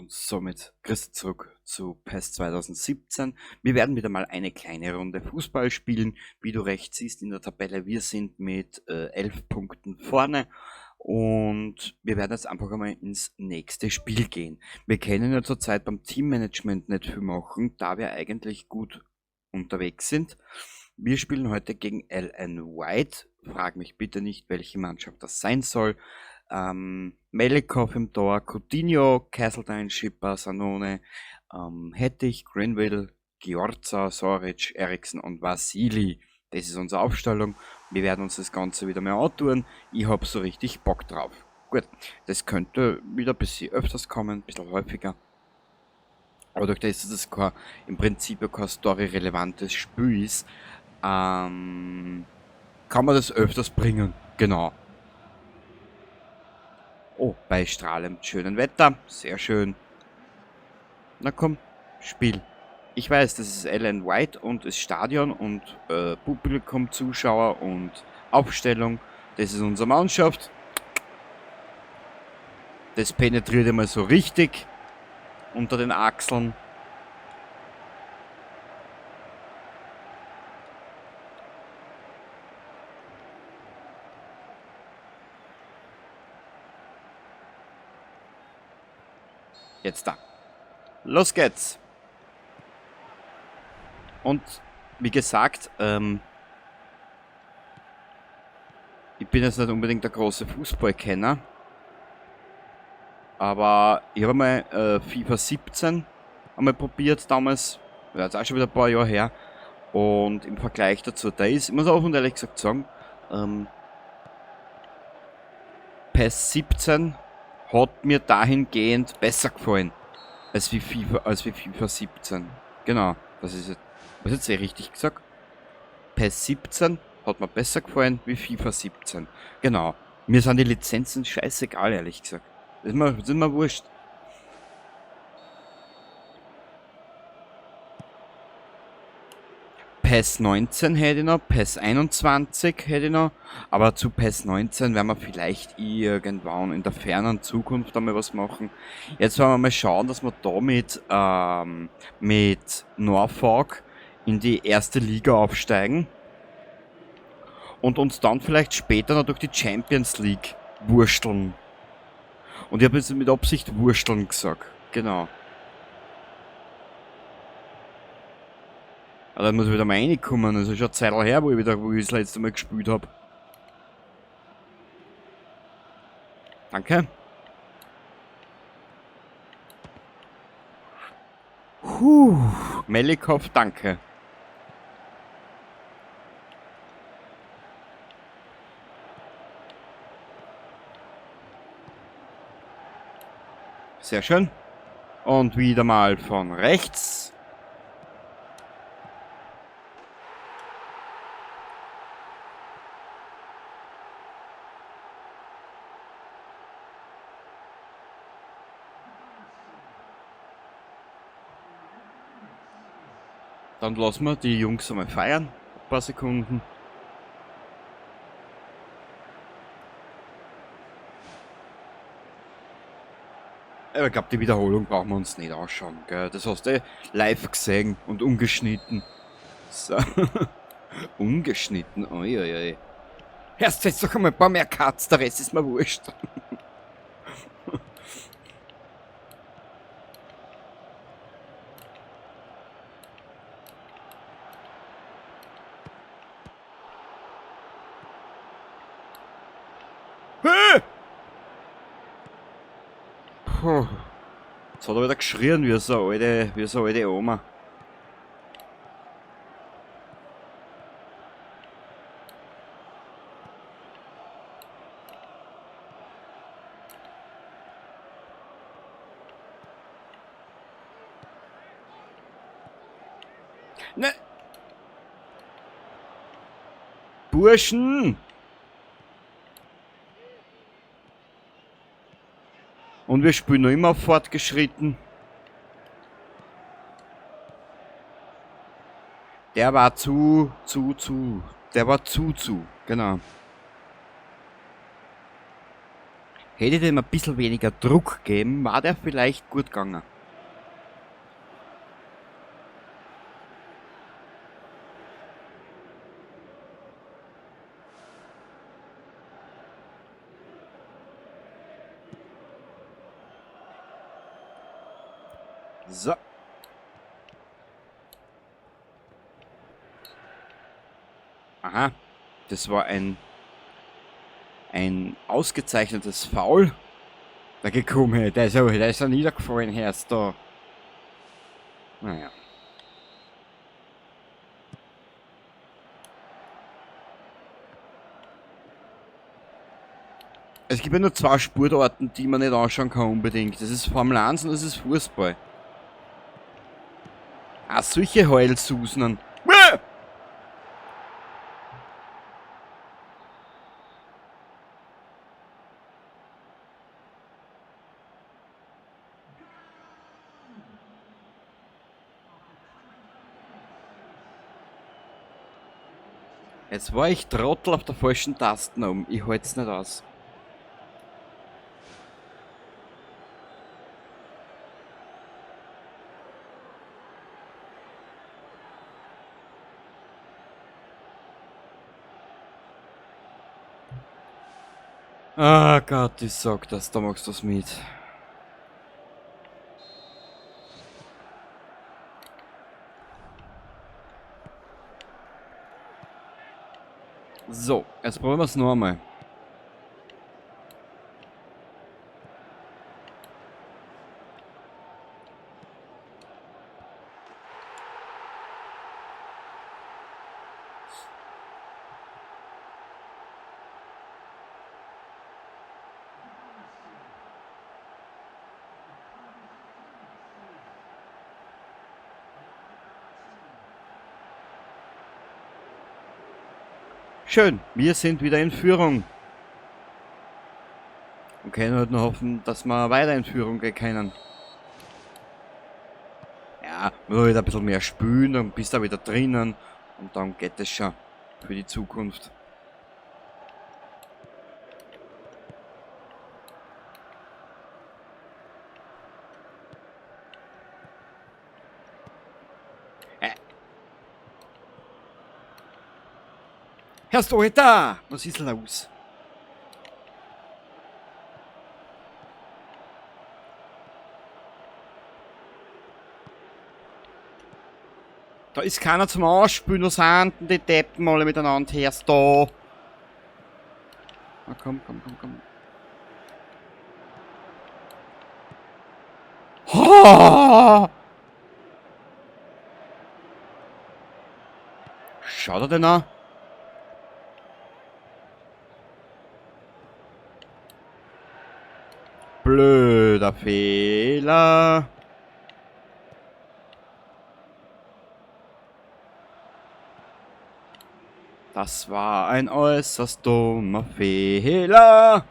Und somit grüß zurück zu PES 2017. Wir werden wieder mal eine kleine Runde Fußball spielen. Wie du rechts siehst in der Tabelle, wir sind mit 11 Punkten vorne. Und wir werden jetzt einfach einmal ins nächste Spiel gehen. Wir können ja zurzeit beim Teammanagement nicht viel machen, da wir eigentlich gut unterwegs sind. Wir spielen heute gegen LN White. Frag mich bitte nicht, welche Mannschaft das sein soll. Melikov im Tor, Coutinho, Castledine, Schipper, Sanone, Hettich, Grenville, Giorza, Soric, Eriksen und Vasili. Das ist unsere Aufstellung. Wir werden uns das Ganze wieder mal antun. Ich hab so richtig Bock drauf. Gut, das könnte wieder ein bisschen öfters kommen, ein bisschen häufiger. Aber durch das, dass es im Prinzip ja kein storyrelevantes Spiel ist, kann man das öfters bringen. Genau. Oh, bei strahlend schönem Wetter. Sehr schön. Na komm, Spiel. Ich weiß, das ist LN White und das Stadion und Publikum, Zuschauer und Aufstellung. Das ist unsere Mannschaft. Das penetriert einmal so richtig unter den Achseln. Jetzt da. Los geht's. Und wie gesagt, ich bin jetzt nicht unbedingt der große Fußballkenner, aber ich habe einmal FIFA 17 einmal probiert damals, ja, jetzt auch schon wieder ein paar Jahre her, und im Vergleich dazu, da ist, ich muss auch ehrlich gesagt sagen, PES 17 hat mir dahingehend besser gefallen als wie FIFA 17. Genau, das ist jetzt, was jetzt eh richtig gesagt? PES 17 hat mir besser gefallen wie FIFA 17. Genau. Mir sind die Lizenzen scheißegal, ehrlich gesagt. Das ist mir wurscht. PES 19 hätte ich noch, PES 21 hätte ich noch, aber zu PES 19 werden wir vielleicht irgendwann in der fernen Zukunft einmal was machen. Jetzt werden wir mal schauen, dass wir da mit Norfolk in die erste Liga aufsteigen und uns dann vielleicht später noch durch die Champions League wursteln. Und ich habe jetzt mit Absicht wursteln gesagt, genau. Aber da muss ich wieder mal reinkommen, das ist schon eine Zeit her, wo ich das letzte Mal gespielt hab. Danke. Puh, Melikov, danke. Sehr schön. Und wieder mal von rechts. Dann lassen wir die Jungs einmal feiern. Ein paar Sekunden. Aber ich glaub, die Wiederholung brauchen wir uns nicht anschauen, gell? Das hast du eh live gesehen und ungeschnitten. So. Ungeschnitten, oi, oi, oi. Erst jetzt doch einmal ein paar mehr Cuts, der Rest ist mir wurscht. Puh. Jetzt hat er wieder geschrien wie so eine alte Oma. Ne! Burschen! Und wir spielen noch immer fortgeschritten. Der war zu, zu, zu. Der war zu, zu. Genau. Hätte ich dem ein bisschen weniger Druck gegeben, war der vielleicht gut gegangen. So. Aha, das war ein ausgezeichnetes Foul. Da gekommen, der ist ja niedergefallen, Herr da. Naja. Es gibt ja nur zwei Sportarten, die man nicht anschauen kann unbedingt. Das ist Formel 1 und das ist Fußball. Ah, solche Heulsusen. Jetzt war ich Trottel auf der falschen Tasten um. Ich halt's nicht aus. Ah Gott, ich sag das, da machst du's mit. So, jetzt probieren wir's noch einmal. Schön, wir sind wieder in Führung. Und können halt nur hoffen, dass wir weiter in Führung gehen können. Ja, nur wieder ein bisschen mehr spülen, dann bist du wieder drinnen. Und dann geht es schon für die Zukunft. Hörst du, Alter? Was ist los? Da ist keiner zum Ausspülen, was sind denn die Deppen alle miteinander? Hörst du? Na komm, komm, komm, komm. Oh! Schaut er denn an? Blöder Fehler. Das war ein äußerst dummer Fehler.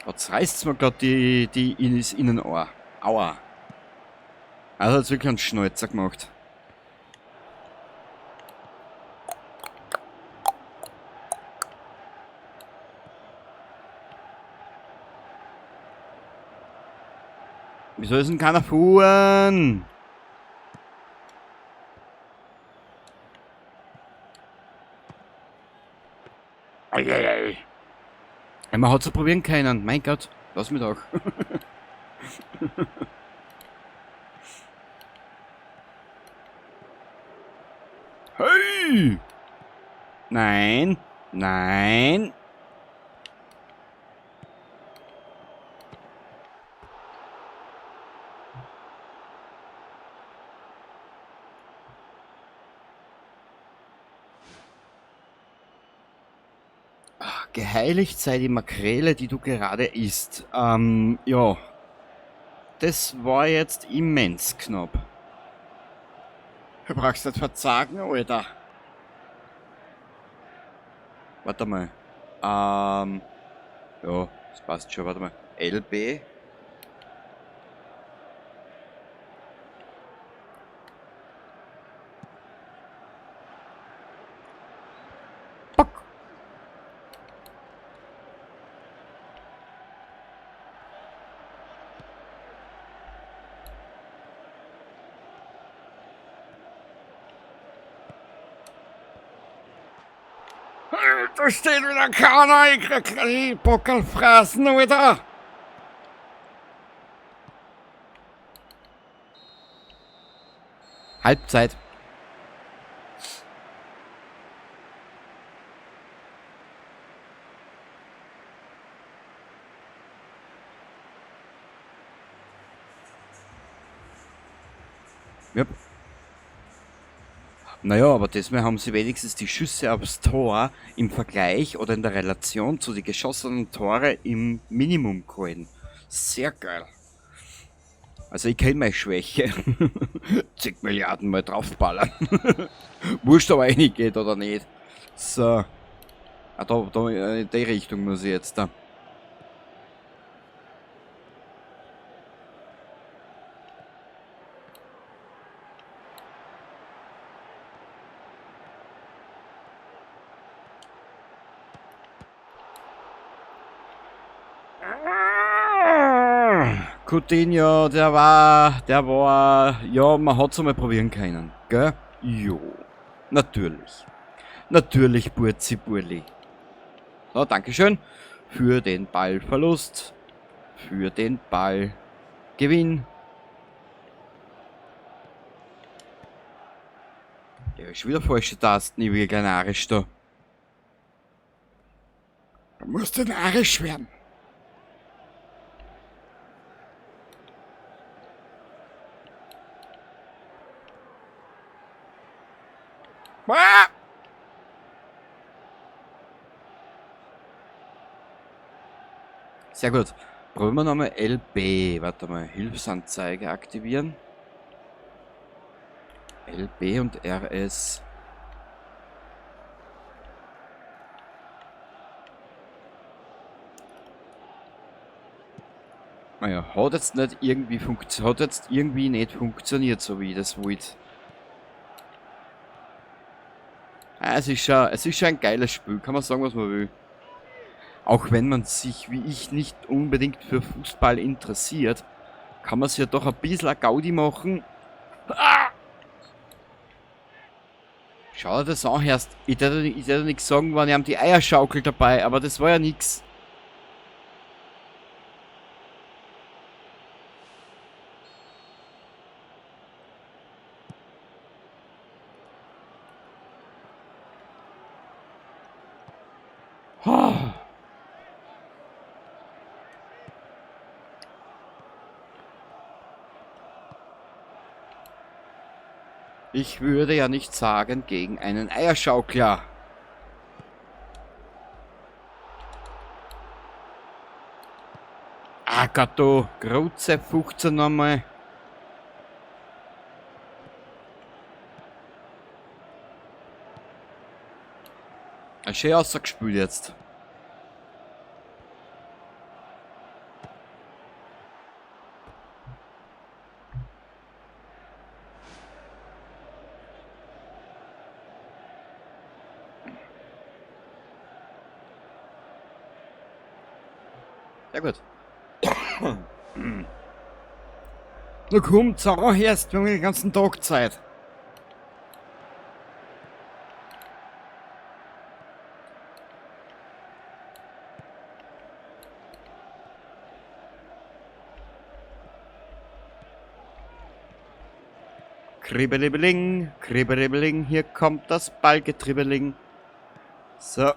Jetzt reißt's mir grad die ins Innenohr. Aua. Also hat's wirklich einen Schnäuzer gemacht. Wieso ist denn keiner fuhren? Eieiei. Man hat's ja probieren können. Mein Gott, lass mich doch. Hey! Nein, nein. Geheiligt sei die Makrele, die du gerade isst. Ja. Das war jetzt immens knapp. Du brauchst nicht verzagen, Alter. Warte mal. Ja, das passt schon. Warte mal. LB. Bock. Da steht wieder keiner, ich krieg die Bockelfraßen wieder. Halbzeit. Yep. Naja, aber diesmal haben sie wenigstens die Schüsse aufs Tor im Vergleich oder in der Relation zu den geschossenen Tore im Minimum gehalten. Sehr geil. Also ich kenne meine Schwäche. Zig Milliarden mal draufballern. Wurscht, ob er geht oder nicht. So. Ah, da in die Richtung muss ich jetzt da. Coutinho, der war, ja, man hat's einmal probieren können, gell? Jo, natürlich. Natürlich, Burzi Burli. So, Dankeschön für den Ballverlust, für den Ballgewinn. Ja, ist wieder falsche Tasten, ich will gleich narrisch da. Da musst du narrisch werden. Ah! Sehr gut. Probieren wir nochmal LB. Warte mal, Hilfsanzeige aktivieren. LB und RS. Naja, hat jetzt nicht irgendwie hat jetzt irgendwie nicht funktioniert, so wie ich das wollte. Ah, es ist schon ein geiles Spiel, kann man sagen, was man will. Auch wenn man sich, wie ich, nicht unbedingt für Fußball interessiert, kann man sich ja doch ein bisschen eine Gaudi machen. Ah! Schau dir das an, Herrst. Ich darf ja nichts sagen, wenn ich am die Eierschaukel dabei, aber das war ja nix. Ich würde ja nicht sagen gegen einen Eierschaukler. Ah Gott, du Grutze 15 nochmal. Schön ausgespült jetzt. Sehr gut. Na komm, Zauber erst, wir haben den ganzen Tag Zeit. Kribbelibeling, kribbelibeling, hier kommt das Ballgetribbeling. So.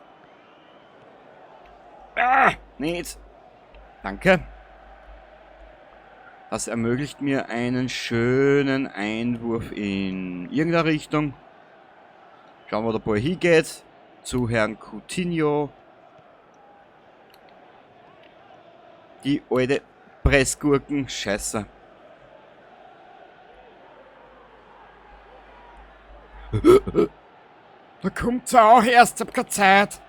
Ah, nicht. Danke. Das ermöglicht mir einen schönen Einwurf in irgendeine Richtung. Schauen wir, wo der Ball hingeht. Zu Herrn Coutinho. Die alte Pressgurken. Scheiße. Da kommt's auch erst, ich hab keine Zeit.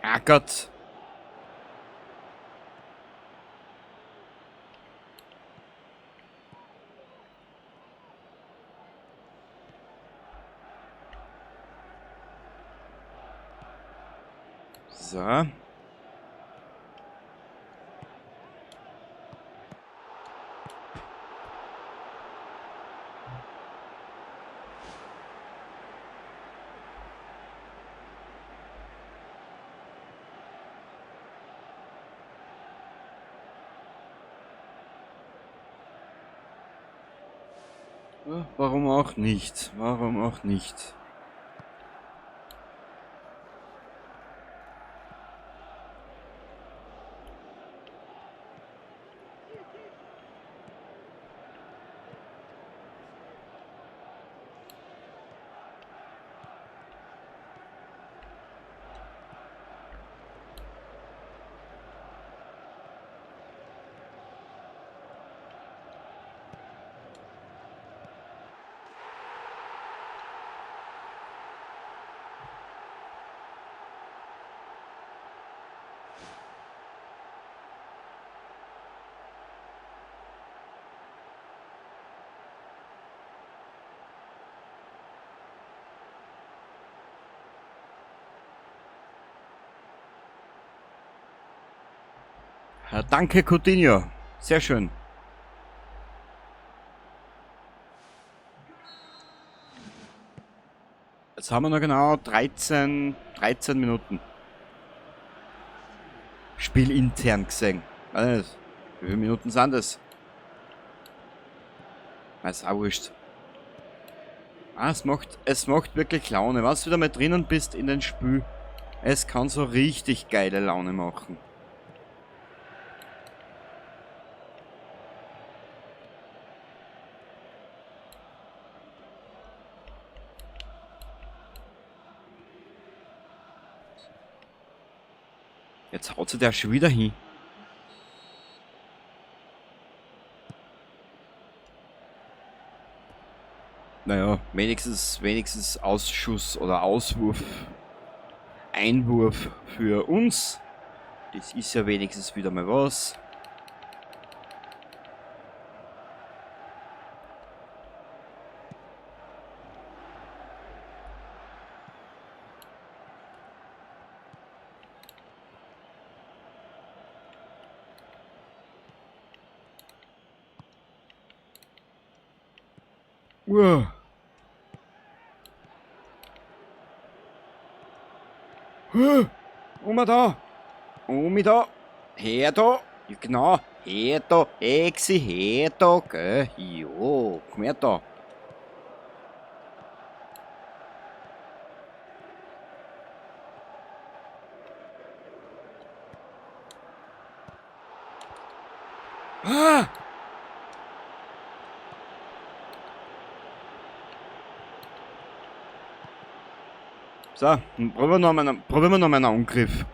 Ah Gott. So. Ja, warum auch nicht? Warum auch nicht? Ja, danke, Coutinho. Sehr schön. Jetzt haben wir noch genau 13 Minuten. Spiel intern gesehen. Alles. Wie viele Minuten sind das? Ist auch wurscht. Ah, es macht wirklich Laune. Wenn du wieder mal drinnen bist in den Spiel, es kann so richtig geile Laune machen. Jetzt haut sie der schon wieder hin. Naja, wenigstens Ausschuss oder Auswurf, Einwurf für uns. Das ist ja wenigstens wieder mal was. Uah. Um da! Um da! Her da! Ja, genau! Her da! Exi, her da! Gell? Jo, komm her da! Ah! So, probieren wir noch mal einen Angriff.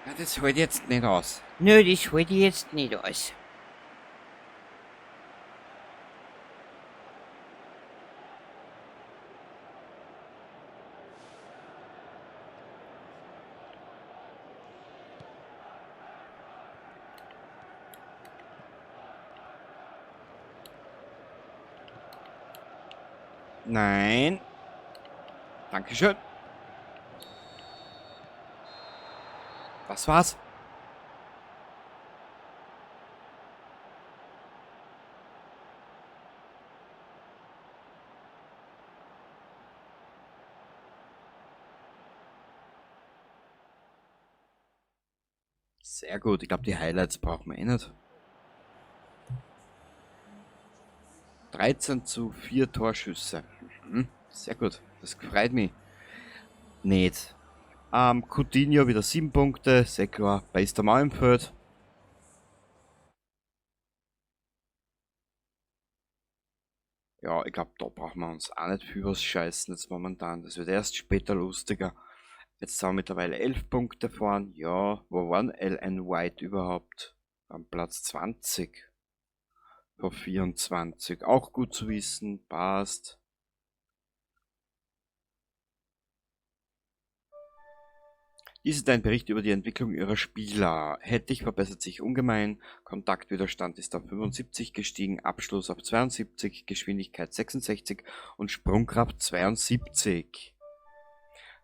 Ja, das hält jetzt nicht aus. Nö, das hält jetzt nicht aus. Nein. Dankeschön. Was war's? Sehr gut. Ich glaube, die Highlights brauchen wir eh nicht. 13:4 Torschüsse. Mhm, sehr gut. Das freut mich. Nicht. Coutinho wieder 7 Punkte. Sehr klar. Bester Mann im Feld. Ja, ich glaub, da brauchen wir uns auch nicht viel was scheißen jetzt momentan. Das wird erst später lustiger. Jetzt sind wir mittlerweile 11 Punkte vorn. Ja, wo waren LN White überhaupt? Am Platz 20. Vor 24. Auch gut zu wissen. Passt. Dies ist ein Bericht über die Entwicklung ihrer Spieler. Hettich verbessert sich ungemein, Kontaktwiderstand ist auf 75 gestiegen, Abschluss auf 72, Geschwindigkeit 66 und Sprungkraft 72.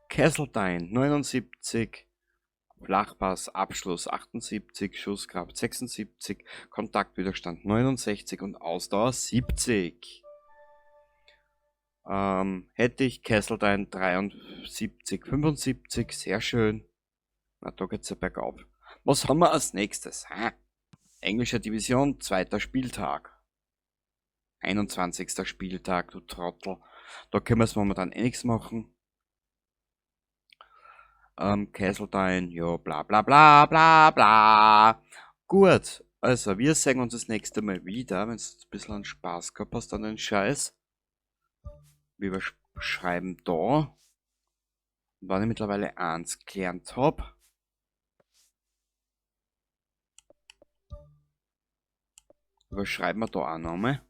Castledine 79, Flachpass, Abschluss 78, Schusskraft 76, Kontaktwiderstand 69 und Ausdauer 70. Hettich, Castledine 73, 75, sehr schön. Na, da geht's ja bergauf. Was haben wir als nächstes? Hä? Englische Division, zweiter Spieltag. 21. Spieltag, du Trottel. Da können wir es momentan eh nichts machen. Castledine, ja, bla bla bla bla bla. Gut, also wir sehen uns das nächste Mal wieder, wenn's ein bisschen einen Spaß gehabt hast an den Scheiß. Wir schreiben da. Und wenn ich mittlerweile eins gelernt hab. Überschreiben wir da auch nochmal.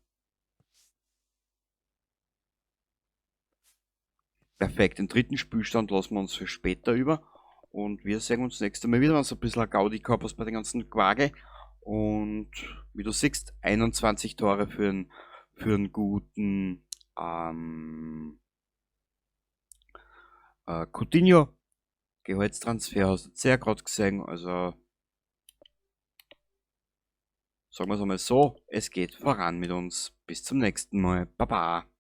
Perfekt, den dritten Spielstand lassen wir uns für später über. Und wir sehen uns nächstes Mal wieder, wenn es ein bisschen Gaudi gehabt hast bei den ganzen Quage. Und wie du siehst, 21 Tore für einen guten Coutinho. Gehaltstransfer hast du sehr grad gesehen, also sagen wir's einmal so, es geht voran mit uns. Bis zum nächsten Mal. Baba.